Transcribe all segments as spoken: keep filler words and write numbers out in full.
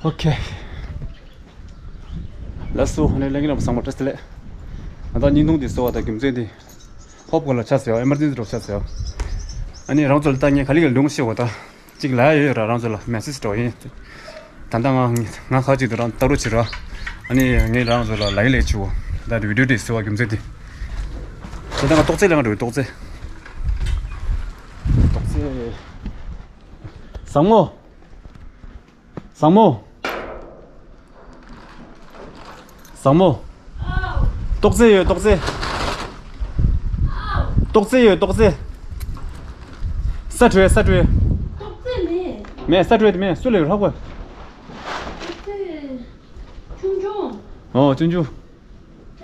ཨོ་ཁེ། ལགས་སོ། ཨ་ནི་ལྷན་རྒྱས་རྣམ་པ་ཚང་མ་བཀྲ་ཤིས་བདེ་ལེགས། ང་དང་བརྙན་ཐུང་འདི་བཟོ་བ་དང་རྒྱུ་མཚན་འདི་ཧོབ་གོ་ལ་ཆགས་ཟེར་ཡ། ཨེ་མར་ཇེན་སི་འདྲ་ཆགས་ཟེར་ཡ། ཨ་ནི་རང་ཚོ་ལ་ལྟ་ངན་ག་ལེ་ག་ལུང་ཤེས་བ་ད་ཅིག་ལ་ཡོད་ར། རང་ཚོ་ལ་མེ་སེ་ཇི་འདྲ་ཡིན། ད་ལྟ་ང་ང་ཁ་ཅིག་ཏུ་རང་ལྟ་རོགས་བྱེད་ར། ཨ་ནི་ངས་རང་ཚོ་ལ་ལ་ཡི་ལས་བྱུ་བ། ད་བི་ཌིའོ་འདི་བཟོ་བ་རྒྱུ་མཚན་འདི། ད་ལྟ་ང་ཏོག་ཙེ་ལ་ང་འགྲོ། ཏོག་ཙེ། ཏོག་ཙེ། བཟང་མོ། བཟང་མོ། བཟང་མོ། ཏོག་ཙེ་ཡོད། ཏོག་ཙེ། ཏོག་ཙེ་ཡོད། ཏོག་ཙེ། ས་བྲོས། ས་བྲོས། ཏོག་ཙེ་མེད། མེད། ས་བྲོས་དེ་མེད། སུ་ལ་ཡོད་ཧ་གོ། ཏོག་ཙེ་ཆུང་ཆུང་། ཨོ་ཆུང་ཆུང་།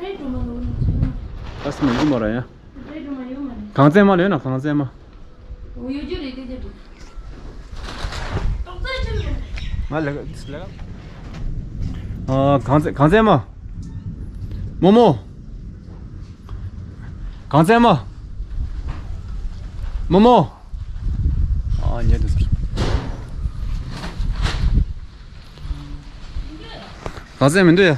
རེད་འགྲོ་མ་ལོ་ནི་ཆུང་། ཨ་སི་མ་ཡུ་མ་ར་ཡ། རེད་འགྲོ་མ་ཡོད་མ་རེད། གངས་ཙན་མ་ལོས་ན་གངས་ཙན་མ། འོ་ཡོད་རྒྱུ་རེད་དེ་དེ་འགྲོ། ཏོག་ཙེ་ཆུང་ཆུང་། ང་ལས་ཀ་ལས་ཀ། ཨ་གངས་ཙན་གངས་ཙན་མ། མོ་མོ། གངས་ཙན་མ། མོ་མོ། ཨ་ཉལ་འདུག་ཟེར། གངས་ཙན་མི་འདུག་ཡ།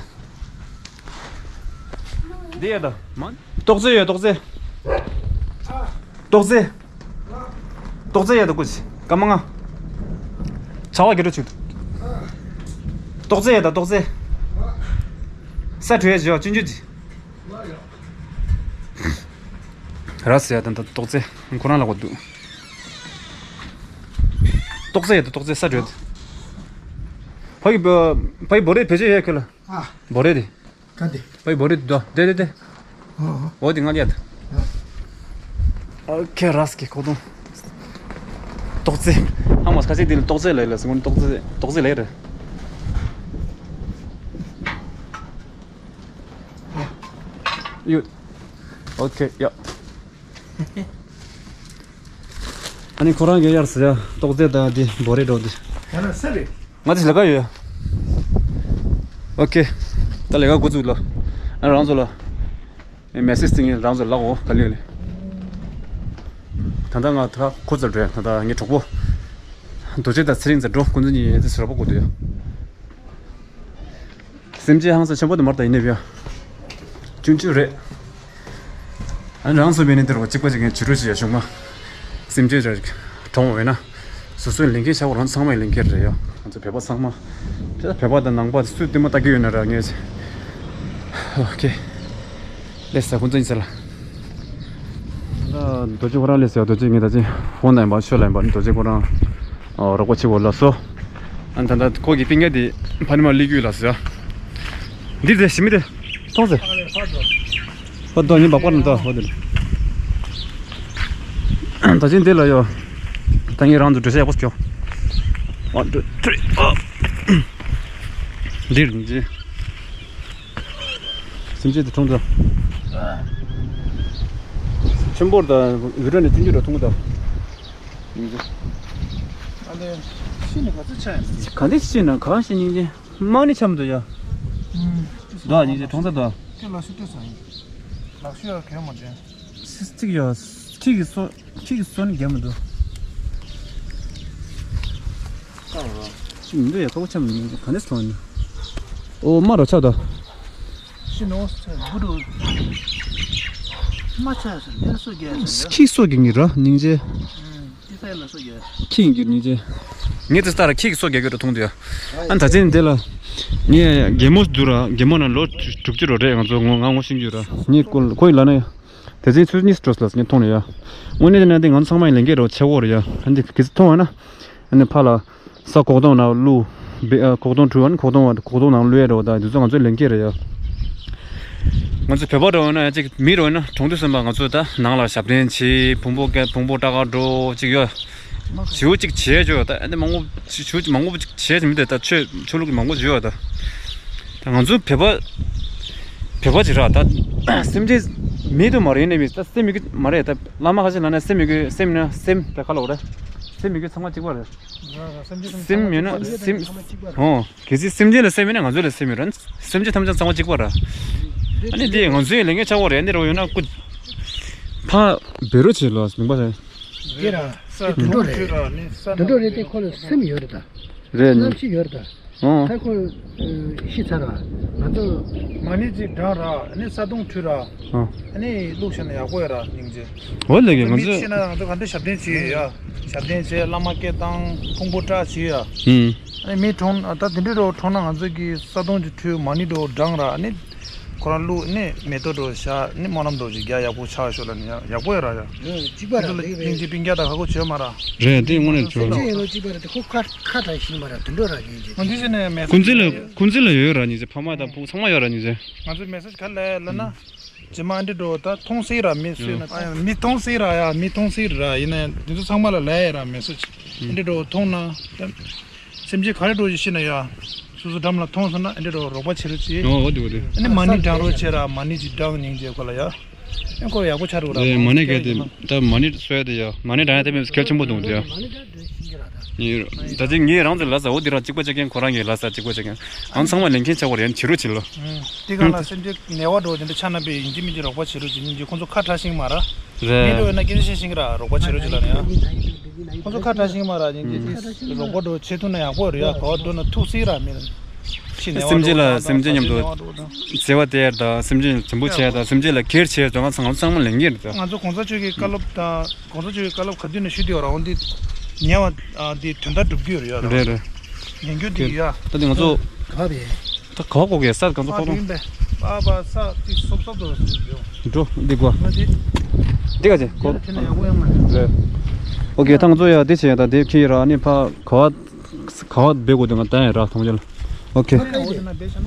འདི་ཡ་ད་མ། ཏོག་ཙེ་ཡོད། ཏོག་ཙེ། ཏོག་ཙེ། ཏོག་ཙེ་ཡ་ད་ཀུ་ཅི་སྐར་མ་ལྔ། ཆར་པ་རྒྱག་འགྲོ་བྱེད། ཏོག་ཙེ་ཡ་ད་ཏོག་ཙེ། ས་བྲོས་ཡ་བྱེད་ཡ་ཆུང་ཆུང་ཅིག། ར་ཟེར་ཡ་ད་ད་ཏོག་ཙེ་ཁོ་རང་ལ་གོ་འདུག། ཏོག་ཙེ་ཡ་ད་ཏོག་ཙེ་ས་བྲོས། ཕ་གི་ཕ་གི་བོ་རེ་བེད་སྤྱོད་ཡ་ཁྱོད་ལ། ཨ། བོ་རེ་དེ། ག་དེ། ཕ་གི་བོ་རེ་དེ་དོ་དེ་དེ་དེ། ཨོ། འོ་དེ་ང་ལ་ཡ་ད། ཨ་ཁེ་ར་སི་ཀི་ཁོ་དང་། ཏོག་ཙེ། ཧ་མ་ཁ་ཅིག་དེ་ལ་ཏོག་ཙེ་ལ་ལ་སི་ཀོན་ཏོག་ཙེ་ཏོག་ཙེ་ལ་རེད། ཡོད། ཨོ་ཁེ་ཡ། ཨ་ནི་ཁོ་རང་གི་ཡར་ཟེར་ཡ་ཏོག་ཙེ་དང་དེ་བོ་རེ་འགྲོ་དེ། ཡང་ན་སེ་རེད། ང་ཚོ་ལས་ཀ་ཡོད། ཨོ་ཁེ། ད་ལས་ཀ་འགོ་བཙུགས་ལ། ཨ་རང་ཚོ་ལ། ཨེ་མེ་སེ་ཇི་སྟེང་རང་ཚོ་ལ་འོ་ག་ལེ་ལེ། ད་ལྟ་ང་ད་ཁོ་ཚོ་འགྲོ་ཡ། ད་ལྟ་ངའི་གྲོགས་པོ། རྡོ་རྗེ་དང་ཚེ་རིང་ཚོ་འགྲོ། ཁོ་ཚོ་གཉིས་ཡོད་ཚེ་ཟུར་པ་དགོས་འདུག་ཡ། སེམས་ཅན་ཧང་སང་ཆེན་པོ་དེ་མར་ད་ཡིན་ནས་བྱ། ཆུང་ཆུང་རེད། ཨ་ནི་རང་ཚོ་བས་ནི་དེ་རུ་གཅིག་པ་གཅིག་ངས་བྱུ་རུ་ཞིག་ཡ་བྱུང་མ། སེམས་ཅན་རེ་གྲོངས་བས་ན། སོ་སོའི་ལས་འགན་ཆགས་པ་རང་ཚང་མའི་ལས་འགན་རེད་ཡ། ང་ཚོ་བོད་པ་ཚང་མ། དེ་ལ་བོད་པ་དང་ནང་པ་སུས་ལྟད་མོ་ལྟ་གི་ཡོད་ན་ར་ངས། ཨོ་ཁེ། ལས་ས་ཁོང་ཚོ་ཡིན་ས་ལ། ད་རྡོ་རྗེ་ཁོ་རང་ལས་ས་རྡོ་རྗེ་ངས་ད་ཅི་ཧོན་ལ་ཡིན་པ་ཆོས་ལ་ཡིན་པ་རྡོ་རྗེ་ཁོ་རང་། ཨོ་རོགས་པ་ཆེ་བོ་ལ་སོ། ཨ་ད་ད་ཁོ་གི་པིང་ཡ་དེ་ཕ་ནི་མ་ལི་ཀུ་ལ་སོ་ཡ། འདིར་དེ་ཞི་མི་དེ་མཐོང་ཟེར། ཧོ་དོ་ནི་བག་པར་ནི་དོ་ཧོ་དེ། ད་ཅི་འདི་ལ་ཡོ། ད་ངས་རང་ཚོ་འགྲོ་ས་ཡག་པོ་སྐྱོ། ཨ་འགྲོ་འགྲོ། འདིར་འདི། སེམས་ཅན་དེ་གྲོངས་ཚར། ཆེན་པོར་དང་བི་ཌིའོ་ནས་ཐུན་ཅུ་རུ་མཐོང་གི་དང་། ཨ་ལེ། ཤི་ནས་ག་ཚོད་ཆགས་ཡིན། ག་འདྲ་ཤི་ན་ག་ཤི་སྙིང་རྗེ། དམག་ནི་འཆམ་འདུག་ཡ། ཨུམ། དོ་སྙིང་རྗེ་གྲོངས་ཚར་དོ། ཁྱོད་ལག་ཤུ་སྤྲོད་ས་ཡིན། ལག་ཤུ་ཡ་གས་མ་དྲན། ཚིག་ཡ། ཁྱི་གི་སོ། ཁྱི་གི་སོ་ནི་རྒྱ་མི་འདུག་ཅི་མི་འདུག་ཡ། ཁ་བོ་ཆམ་ག་ནས་སོང་ནི། ཨོ་མ་རོ་ཆག་ད། ཤི་ནོ་སེ་བུ་རུ། མ་ཆག་སོ་འདིར་སོ་རྒྱ་སོ་ཡ། ཁྱི་སོ་གི་ངི་ར་སྙིང་རྗེ། ཨུམ་ཅི་ས་ཡ་ལ་སོ་རྒྱ། ཁྱི་ཡིན་གྱི་སྙིང་རྗེ། ངས་དེ་ལྟར་ཁྱི་གི་སོ་རྒྱ་གི་རུ་མཐོང་དུ་ཡ། ཨ་ད་ཅི་ནི་དེ་ལ། ངས་རྒན་མོ་འདུག་ར། རྒན་མོ་ན་ལོ་དྲུག་ཅུ་རོ་རེད། ང་ཚོ་ངོ་ང་ངོ་ཤེས་ཀྱི་ར། ངས་ཁོ་ཁོ་ཡི་ལ་ན་ཡ། དེ་ཚེ་ཚུལ་གཉིས་སུ་འགྲོ་སླ་ངས་མཐོང་ནས་ཡ། དངོས་གནས་དེ་ན་དེ་ང་ཚོ་ཚང་མ་ཡི་ལས་འགན་རོ་ཆེ་བོ་རེད་ཡ། ཨ་འདི་གི་ཚེ་མཐོང་བ་ན། ཨ་ནི་ཕ་ལ། ས་ཁོག་སྟོང་ནང་བླུག་བེ་ཨ་ཁོག་སྟོང་བྲུས་ཨ་ནི་ཁོག་སྟོང་བ་ཁོག་སྟོང་ནང་བླུག་ཡ་རེད་བ། ད་འདི་ཚོ་ང་ཚོའི་ལས་འགན་རེད་ཡ། ང་ཚོ་བོད་པ་འགྲོ་ན་ཅིག་མི་རོ་ན་གྲོང་དུ་སོན་པ་ང་ཚོ་ད་ནང་ལ་ཞབས་བརྟན་བྱེད། བོང་བུ་སྐད་བོང་བུ་སྐྲག་ག་འགྲོ་ཅིག་ཡོད། བྱིའུ་ཅིག་བྱེད་ཅོ་ད་ཨ་ནི་མང་པོ་བྱིའུ་ཅིག་མང་པོ་ཅིག་བྱེད་ཅིག་མི་དེ་ད་ཆོས་ཆོས་ལུགས་ཀྱི་མང་པོ་བྱེད་ཡོད་ད། ད་ང་ཚོ་བོད་པ་བོད་པ་ཅིག་ར་ད་སེམས་ཅན་མི་དུ་མ་རེད་ནས་མི་ད་སེམས་མི་གི་མ་རེད་ད། བླ་མ་ཁ་ཤས་ལ་ན་སེམས་མི་གི་སེམས་ན་སེམས་ད་ཁ་ལོ་རེད། སེམས་མི་གི་ཚང་མ་གཅིག་པ་རེད། སེམས་ཡོད་ན་སེམས་ཧོ། གལ་སྲིད་སེམས་ཅན་ལ་སེམས་མེད་ན་ང་ཚོ་ལ་སེམས་ཡོད་ར། སེམས་ཅན་ཐམས་ཅད་གཙང་མ་གཅིག་པ་ར། ཨ་ནི་དེ་ང་ཚོའི་ལས་འགན་ཆགས་པ་རེད། འདི་རུ་ཡོད་ན་སྐུ། ཕ་བེ་རོ་ཆེ་ལོ་མིང་པ་རེད། དེ་ར་ས་དུད་འགྲོ་རེད། དུད་འགྲོ་རེད་དེ་ཁོ་ལ་སེམས་ཡོད་རེད་ད། རེད་ནི། གནམ་གཤིས་ཡོད་རེད་ད། ཨོ། ད་ཁོ་ཤི་ཚར་བ། ང་ཚོ་མ་ཎི་ཅིག་བགྲངས་ར། ཨ་ནི་ས་དོང་འཁྲུད་ར། ཨོ། ཨ་ནི་བླུགས་བཞག་ན་ཡག་པོ་ཡོད་ར། སྙིང་རྗེ། འོ་ལེ་གི་ང་མི་ཚོ་ཤི་ན་ང་ཚོ་ག་འདྲ་ཞབས་བརྟན་བྱེད་ཡ། ཞབས་བརྟན་བྱེད། བླ་མ་སྐད་བཏང་། ཕུང་པོ་བཀྲག་བྱེད་ཡ། ཨ་ནི་མི་གྲོངས་ད་དེ་འདྲ་འགྲོ་གྲོངས་ན་ང་ཚོ་གི་ས་དོང་ཅིག་འཁྲུད། མ་ཎི་འགྲོ་བགྲངས་ར། ཨ་ནི་ཁོ་རང་བླུགས་ནས་མེ་ཏོག་འགྲོ་བཞག་ནས་སྨོན་ལམ་འགྲོ་ཅིག་རྒྱག་ཡག་པོ་ཆགས་ཤོག་ལ་ནི་ཡག་པོ་ཡོད་ར་ཡ། གཅིག་པ་ར་ལེགས་པས། སྙིང་རྗེ་སྤུན་ཀྱག་དང་ཧ་གོ་བྱོས་མ་ར། རེད་དེ་དངོས་གནས་བྱོས་ར། སེམས་ཅན་ཡིན་ནོ་གཅིག་པ་རེད་དེ་ཁོ་ཁ་ཁ་བྲལ་ཤིང་མ་ར་དུད་འགྲོ་ར་ཡིན་ཅེ། ང་འདི་ཟེར་ནས་མེད་ཁུན་ཙི་ལ་ཁུན་ཙི་ལ་ཡོད་ར་ཉི་ཟེར། ཕ་མ་དང་བུ་ཚང་མ་ཡོད་ར་ཉི་ཟེར། ང་ཚོ་མེ་སེ་ཇི་ག་ལ་ལ་ན། རྗེས་མ་འདི་འགྲོ་ད་མཐོང་སྲིད་ར། མི་སུས་ན་མི་མཐོང་སྲིད་ར་ཡ། མི་མཐོང་སྲིད་ར། ཡིན་ན་འདི་ཚོ་ཚང་མ་ལ་ལ་ཡ་ར་མེ་སེ་ཇི་འདི་འགྲོ་མཐོང་ན། སེམས་ཅན་ག་རེ་འགྲོ་ཅིག་ཤི་ན་ཡ། སོ་སོ་འགྲམ་ལ་མཐོང་སོང་ན་ཨེ་འདྲ་རོགས་པ་བྱེད་རོགས་བྱེད། ཨོ་འོ་དེ་འོ་དེ། ཨ་ནི་མ་ཎི་བགྲང་རོགས་བྱེད་ར། མ་ཎི་ཅིག་བགྲང་། སྙིང་རྗེ་ཁོ་ལ་ཡ། ཨེ་ཁོ་ཡག་པོ་ཆགས་རོགས་ར། ཨེ་མ་ཎི་གལ་ཏེ་ད་མ་ཎི་གསོལ་དེ་ཡ། མ་ཎི་བགྲང་ཡ་དེ་མིན་གལ་ཆེན་པོ་འདུག་དེ་ཡ། ད་ཅིག་ངས་རང་ཚོ་ལ་ཟ་འོ་དེ་ར་གཅིག་པ་གཅིག་རྐྱང་ཁོ་རང་གི་ལ་ཟ་གཅིག་པ་གཅིག་རྐྱང་། ཨང་ཚང་མ་ལེན་མཁན་ཆགས་པ་རེད། བྱེད་རོགས་བྱེད་ལོ། དེ་ག་ལ་སེམས་ཅན་ནད་པ་འགྲོ་དེ་འདྲ་ཆགས་ན་པའི་ཡིན་གཅིག་མིན་གཅིག་རོགས་པ་བྱེད་རོགས་བྱེད། སྙིང་རྗེ། ཁོ་ཚོ་ཁ་གྲག་ཤིང་མ་ར། རེད། མི་འགྲོ་ཡོད་ན་སྐད་ཆ་བཤད་ཤིང་ར་རོགས་པ་བྱེད་རོགས་བྱེད་ལ་ནི་ཡ། ཁོ་ཚོ་ཁ་གྲག་ཤིང་མ་ར་ཡིན་གྱི་རོགས་པ་འགྲོ་བྱེད་ཐུབ་ན་ཡག་པོ་རེད་ཡ། ག་བ་འགྲོ་ན་ཐུག་སྲིད་ར་མི་ཤི་ནས་སེམས་ཅན་ལ་སེམས་ཅན་མཉམ་དུ་བརྩེ་བ་སྟེར་དང་སེམས་ཅན་དྲིན་པོ་ཆེ་དང་སེམས་ཅན་ལ་ཁེར་ཆེ་དང་ང་ཚང་ཚང་མ་ལེན་གྱི་རེད། ང་ཚོ་གོང་ས་མཆོག་གི་བཀའ་སློབ་དང་གོང་ས་མཆོག་གི་བཀའ་སློབ་ག་དུས་ནས་ཞུ་དེ་བ་ར་འོན་ཏེ་ཉལ་བ་འདི་དོན་དག་སྒྲུབ་རྒྱུ་རེད་ཡ། རེད་རེད། ཉན་རྒྱུ་འདི་ཡ། ད་འདི་ང་ཚོ་ག་བས། ད་ག་བ་གོ་གེ་ས་གང་ཚོ་ཨ་ཁོ་དེ་ཡིན་པས། ཨ་བ་ས་ཅིག་སོབ་སོབ་ཏུ་འགྲོ། འགྲོ་འདི་གོ། ང་འདི་འདི་ག་ཅེ་གོ། དེ་ན་ཡག་པོ་ཡང་མ་རེད། རེད། ཨོ་ཁེ། ད་ང་ཚོ་ཡ་འདི་བྱས་ཡ། ད་འདི་ཁྱི་ར་ནི་ཕ་ག་བ་ག་བ་བེ་གོ་དེ་ང་ད་ཡ་ར་ཐོང་ཅེ་ལ། ཨོ་ཁེ། ཨོ་དེ་ན་བེ་ཤ་ན།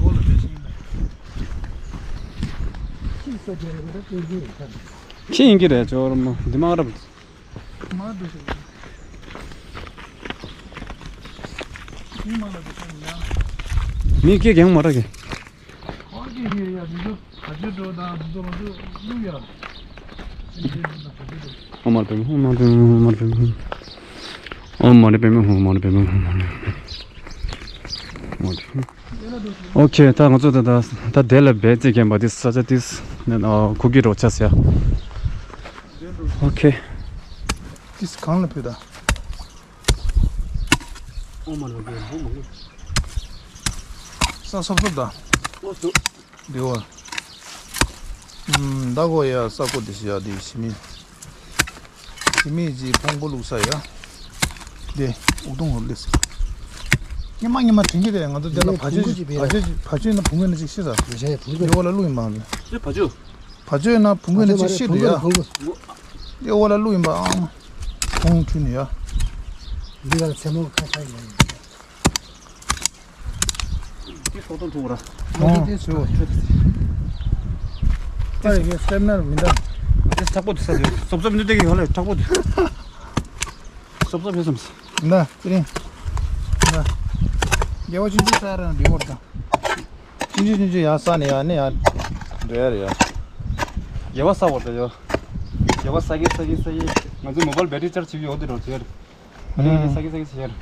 འོ་ལ་བེ་ཤ་ཡིན་པས། ཁྱི་ཡིན་གྱི་རེད་ཅོ་ར་མོ་འདི་མ་རབས། མི་སྐད་རྒྱང་མ་རག་གི། ཨོ་མ་རེ་པེ་མེ་ཧུ། མ་རེ་པེ་མེ་ཧུ། མ་རེ་པེ་མེ་ཧུ། ཨོ་མ་རེ་པེ་མེ་ཧུ། མ་རེ་པེ་མེ་ཧུ། མ་རེ་པེ་མེ་ཧུ། ཨོ་ཁེ། ད་ང་ཚོ་ད་ད་ད་དེ་ལ་བེད་རྩེ་མཁན་པ་དེ་ས་ཆ་དེ་ནས་ཁུག་གི་རོགས་ཆ་ཟེར། ཨོ་ཁེ། ཏིས་གང་ལ་ཕུད་ད། ཨོ་མ་ལ་གི་འབུ་མང་པོ། ས་སོབ་སོབ་ད། ཨོ་སུ། དེ་བ། ཨམ་ད་གོ་ཡ་ས་གོ་དེ་ཤི་ཡ་དེ་ཤི་མི། ཤི་མི་ཅི་ཕུང་པོ་བླུགས་ས་ཡ། དེ་ཨུ་ཏུང་ཧོར་ལེ་སི། ཉི་མ་ཉི་མ་དྲིན་གྱི་རེད། ང་ཚོ་དེ་ལ་ཕ་ཆོས་ཕ་ཆོས་ཕ་ཆོས་ན་བུ་མོ་ན་ཅིག་ཤི་ས། དེ་བ་ལ་བླུགས་ཡིན་མ་རེད། དེ་ཕ་ཆོས། བ་ཅོ་ཡིན་ན་བུང་གོས་ནི་ཅིག་ཤི་འདུག་ཡ། ཡ་འོ་ལ་ལུག་ཡིན་པའང་། ཁོང་ཁྲུས་ནི་ཡ། འདི་ག་ལ་མཚན་མོ་ཁ་ཁ་ཡིན། འདི་སོག་ཏོ་འཁྲུ་ར། ཨོ་ཟེར་བ། ད་ཡི་གེ་སེམས་ནར་མི་འདའ། འདི་ཚགས་པོ་འདུག་ས་འདུག་སོབ་སོབ་འདི་དེ་གི་ཧ་ལས་མཁྲེགས་པོ་འདུག་སོབ་སོབ་ཡོད་སམ། འདའ་ཅི་རིང་། འདའ། རྒྱལ་བ་ཆུང་ཆུང་ས་ར་འདི་བོར་དང་། ཆུང་ཆུང་ཆུང་ཆུང་ཡར་ས་ནས་ཡར་ནས་ཡར་འགྲོ་ཡ་རེད་ཡ། རྒྱལ་བ་ས་བོར་དང་ཡ། རྒྱལ་བ་ས་གི་ས་གི་ས་གི། ང་ཚོའི་མོ་བལ་བེ་ཏྲི་ཅར་བྱེད་ཀྱི་ཡོད་དེ་འགྲོ་བྱེད་ཡ་རེད། ཨ་ནི་ཨ་ནི་ས་གི་ས་གི་ས་གི་ཡ་རེད།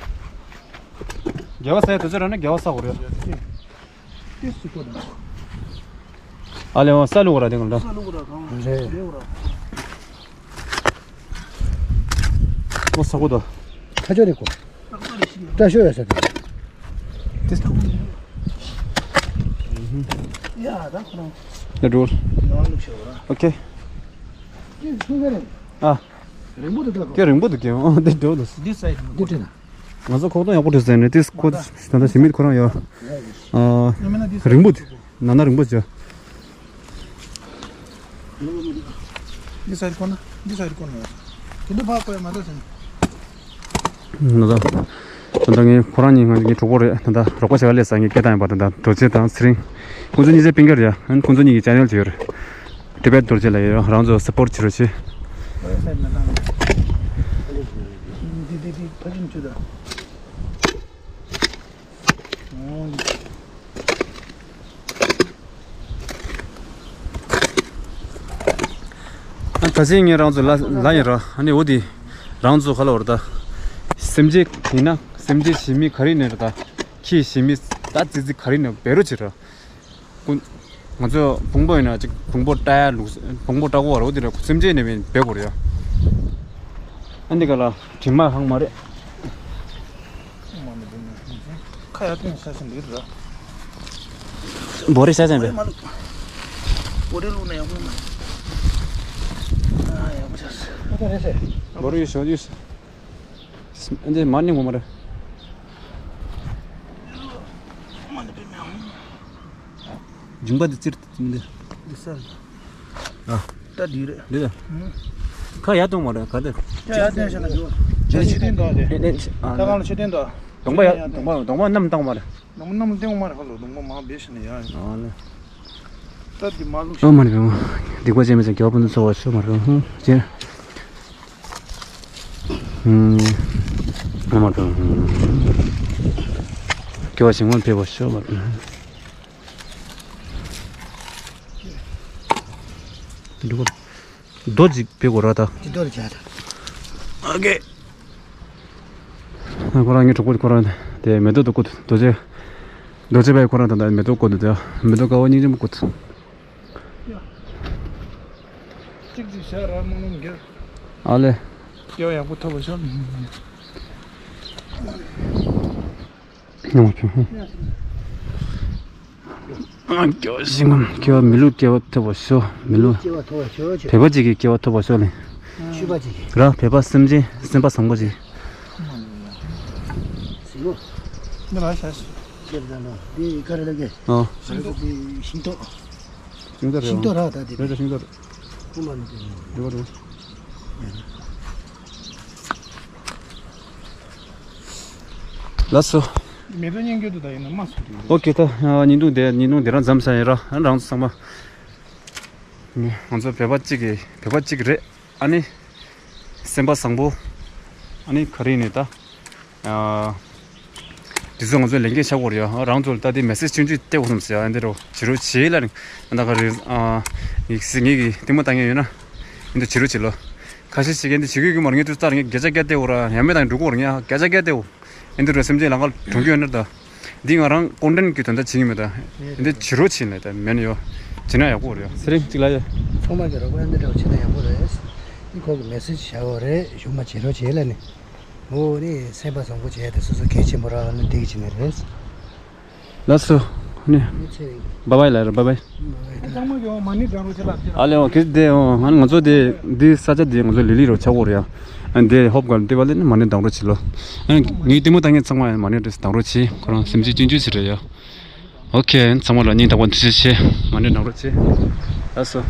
རྒྱལ་བ་ས་ཡ་དེ་ཚོ་ར་ནི་རྒྱལ་བ་ས་བོར་ཡ། ཏི་སི་ཀོ་དང་། ཨ་ལེ་ཨོ་ས་ལུག་ར་དེ་གང་འདྲ། ས་ལུག་ར་གང་རེད། ལེའུ་ར། ཨོ་ས་ཀོ་དང་། ཁ་ཆོ་རེ་ཀོ། ཏྲ་ཤོ་ཡ་ས་དེ། ཏི་སི་ཀོ། ཡ་ད་ཁོ་རང་། ཡ་འགྲོ། ནང་ལུག་ཤོ་ར། ཨོ་ཁེ། ཏི་སི་ཀོ་རེད། ཨ། རིང་པོ་དུ་ད་ཁོ། ཀྱེ་རིང་པོ་དུ་ཀྱེ་ཨོ་འདི་འགྲོ་དུ། འདི་ས་ཡི་འདི་དྲན་ན། ང་ཚོ་ཁོག་སྟོང་ཡག་པོ་བྲིས་ཟེར་ནས་ཏིས་ཁོ་ད་ལྟ་ཞི་མི་ཁོ་རང་ཡོད། ཨ། རིང་པོ་དེ་ན་ན་རིང་པོ་བྱ། འདི་ས་ཡི་ཁོ་ན་འདི་ས་ཡི་ཁོ་ན་ཡོད། དེ་འདི་ཕག་པ་ཡ་མ་ད་ཟེར། ན་ད། ད་ལྟ་ངའི་ཁོ་རང་གཉིས་ང་གཉིས་གྲོགས་པོ་རེད། ད་ལྟ་རོགས་པ་བྱེད་ག་སླེབས་ས་ངའི་སྐད་བཏང་ཡོད་པ། ད་ལྟ་རྡོ་རྗེ་དང་ཚེ་རིང་། ཁོང་ཚོ་གཉིས་ཆ་སྤུན་ཀྱག་རེད་ཡ། ཁོང་ཚོ་གཉིས་ཀྱི་ཅེ་ནལ་དེ་ཡོད་རེད། ཊི་བེཊ་རྡོ་རྗེ་ལ་ཡོད། རང་ཚོ་སཔོར་བྱེད་རོགས་བྱེད། འདི་འདི་འདི་ཕ་ཆུང་ཆུ་ད། ཨོ། ད་ཆ་ངས་རང་ཚོ་ལ་ལ་ཡིན་ར། ཨ་ནི་འོ་དེ་རང་ཚོ་ག་ལ་བར་ད། སེམས་ཅན་ཡིན་ན་སེམས་ཅན་ཞི་མི་ག་རེ་ནས་ར་ད། ཁྱི་ཞི་མི་ད་ཙི་ཙི་ག་རེ་ནས་བེ་རོ་བྱེད་ར། ཀུན། ང་ཚོ་བོང་བུ་ཡིན་ན་ཅིག་བོང་བུ་བཀྲ་ཡ་ལུགས། བོང་བུ་བཀྲ་གོ་བ་རེད་འོ་དེ་རེད། སེམས་ཅན་ནས་བེ་བེ་གོ་རེད་ཡ། ཨ་འདི་ག་ལ་དྲི་མ་ཧང་མ་རེད། ཁ་ཡར་བཏོན་ས་ཞིག་འདིར་ར། བོ་རི་ས་ཅན་པས། མ་ལུག་བོ་རི་ལུག་ནས་ཡག་པོ་མ། ཨ་ཡག་པོ་ཆགས། ཨ་ད་རེད་ཟེར། བོ་རི་ཡོད་ཤོག་ཡོད། འདི་མ་ནི་ངོ་མ་རེད། མ་ནི་པའི་མེ་ཧོང་། འཇིང་པ་འདི་ཙིར་ཏི་འདི། འདི་ས་རེད། ཨ། ད་འདི་རེད། འདི་རེད། ཁ་ཡར་གཏོང་མ་རེད་ག་དེ། ཁ་ཡར་གཏོང་བྱས་ན་འགྱོ། ཁྱེད་ཆུ་ཏན་འདུག་དེ། ནས་ནས་ཨ། ད་གང་ལ་ཆུ་ཏན་འདུག་གདོང་པ་ཡར་གདོང་པ་གདོང་པ་གནམ་བཏང་མ་རེད། གདོང་པ་གནམ་ལ་བཏང་མ་རེད་ཧ་ལོ། གདོང་པ་མ་བེད་ཤི་ནས་ཡར་ཡིན། ཨ་ལེ། ད་འདི་མ་ལུག་ཨ་མ་རེད་ག་སྡིག་པ་ཅན་མི་ཚང་རྒྱལ་བ་ཕུན་སུམ་ཚོགས་པ་ཤོག་མ་རེད་ག་ཧུང་ཅེ། ཨ་མ་རེད་ག་སྐྱེ་བ་ཞིང་མ་འཕེལ་བ་ཤོག་མ་རེད། འདུག་ག་རྡོ་གཅིག་བེད་དགོས་ར་ད། འདི་རྡོ་རེད་བྱ་ད། ཨ་ཀེ། ཁོ་རང་ངའི་གྲོགས་པོ་ཁོ་རང་དེ་མེ་ཏོག་ཏུ་བཀུག་རྡོ་རྗེ། རྡོ་རྗེ་བས་ཁོ་རང་ད་ལྟ་མེ་ཏོག་བཀུག་འདུག་དེ་མེ་ཏོག་དཀར་པོ་སྙིང་རྗེ་མོ་བཀུག་གཅིག་གཅིག་བྱ་ར་མང་མང་འགྱུར། ཨ་ལེ། སྐྱེ་བ་ཡག་པོ་ཐོབ་པ་ཤོག་ཡང་བྱུང་། ཨ་སྐྱོ་ཞིང་ངམ་སྐྱོ་མི་ལུག་སྐྱེ་བ་ཐོབ་པར་ཤོག་མི་ལུག་སྐྱེ་བ་ཐོབ་པར་ཤོག་ཅེས། བོད་པ་ཅིག་གི་སྐྱེ་བ་ཐོབ་པར་ཤོག་ལེ། ཆོས་པ་ཅིག་གི། ར་བོད་པ་སེམས་ཅན་སེམས་པ་བཟང་པོ་ཅིག་ཟིན་གོ། འདི་ལ་ཤ་ཤི། ཤེས་དང་ལོ། འདི་ག་རེ་ལབ་གི། ཨ། ཤིང་ཏོག་འདི་ཤིང་ཏོག་ཤིང་ཏོག་རེད། ཤིང་ཏོག་ར་ད་འདི། རེད་རེད་ཤིང་ཏོག་རེད། ཁུག་མ་ནི་འདི་ནི། རེད་པ་རེད་པ། ལགས་སོ། མེ་ཏོག་སྙན་སྐྱོ་དུ་ད་ཡིན་ན་མ་སུ་དུ། ཨོ་ཀེ་ད་ཉིན་ཐུང་དེ་ཉིན་ཐུང་དེ་རང་མཚམས་བཞག་ཡིན་ར་རང་ཚོ་ཚང་མ། ང་ཚོ་བོད་པ་གཅིག་གི་བོད་པ་གཅིག་རེད། ཨ་ནི། སེམས་པ་བཟང་པོ། ཨ་ནི་ག་རེ་ཡིན་ནི་ད། ཨ། དེ་ཚོ་ང་ཚོ་ལས་འགན་ཆགས་དགོས་རེད་ཡ། རང་ཚོ་ལ་ད་དེ་མེ་སེ་ཇི་ཆུང་ཆུང་སྟེར་དགོས་བསམ་སོང་ཡ། འདི་རུ་བྱེད་རོགས་བྱེད་ལ་ནི་ད་ག་རེ་ཨ། ངེད་ཀྱི་ངེད་ཀྱི་ལྟད་མོ་ལྟ་མཁན་ཡོད་ན་འདི་བྱེད་རོགས་བྱེད་ལོ། ཁ་ཤས་ཤིག་གིས་འདི་བྱེད་དགོས་ཀྱི་མ་རེད། ངས་དུས་ལྟར་ངས་བརྒྱ་ཆ་བརྒྱ་སྟེར་དགོས་ར་ཡང་མེད་དང་འགྲོ་དགོས་རེད། ངས་བརྒྱ་ཆ་བརྒྱ་སྟེར་དགོས། ཨེ་འདི་རུ་སེམས་ཅན་ལ་ཁ་གྲོང་ཁྱེར་ནར་ད། འདི་ང་རང་ཀོན་ཊེན་གྱི་དོན་དག་བྱེད་ཀྱི་མེད་ད། ཨེ་འདི་བྱེད་རོགས་བྱེད་ལ་ད་མེད་ན་ཡོ། བྱེད་ན་ཡག་པོ་རེད་ཡ། ཚེ་རིང་གཅིག་ལ་ཡ། ཚང་མ་གི་རོགས་པ་ཨེ་འདི་འདྲ་བོ་བྱེད་ན་ཡག་པོ་རེད། འདི་ཁོ་གི་མེ་སེ་ཇི་བྱ་བ་རེད། གཞུག་མ་བྱེད་རོགས་བྱེད་ལ་ནི། འོ་ནི་སེམས་པ་བཟང་པོ་བྱས་ཏེ་སོ་སོ་གལ་ཆེན་པོ་རག་ནི་འདི་གི་བྱེད་ནི་རེད། ལགས་སོ། ནི། ཚེ་རིང་། བཱའི་བཱའི་ལབ་ར་བཱའི་བཱའི། ཚང་མ་གི་འོ་མ་ནི་འགྲོ་རོགས་བྱེད་ལ་ཨ་ལེ་འོ་གེ་དེ་འོ་ང་ནི་ང་ཚོ་དེ་འདི་ས་ཆ་དེ་ང་ཚོ་ལི་ལི་རུ་ཆགས་ཀྱི་ཡོད་རེད་ཡ། ཨ་འདི་ཧོབ་གར་འདི་བ་ལེ་ནི་མ་ནི་དང་རོ་བྱེད་ལོ། ཨ་ངའི་ལྟད་མོ་ལྟ་མཁན་ཚང་མ་ཡང་མ་ནི་འདྲ་དང་རོ་བྱེད། ཁོ་རང་སེམས་ཅན་སྐྱོན་བརྗོད་བྱེད་རེད་ཡ། ཨོ་ཁེ། ཚང་མ་ལ་སྙིང་ཐག་པ་ཐུགས་རྗེ་ཆེ། མ་ནི་དང་རོ་བྱེད། ལགས་སོ།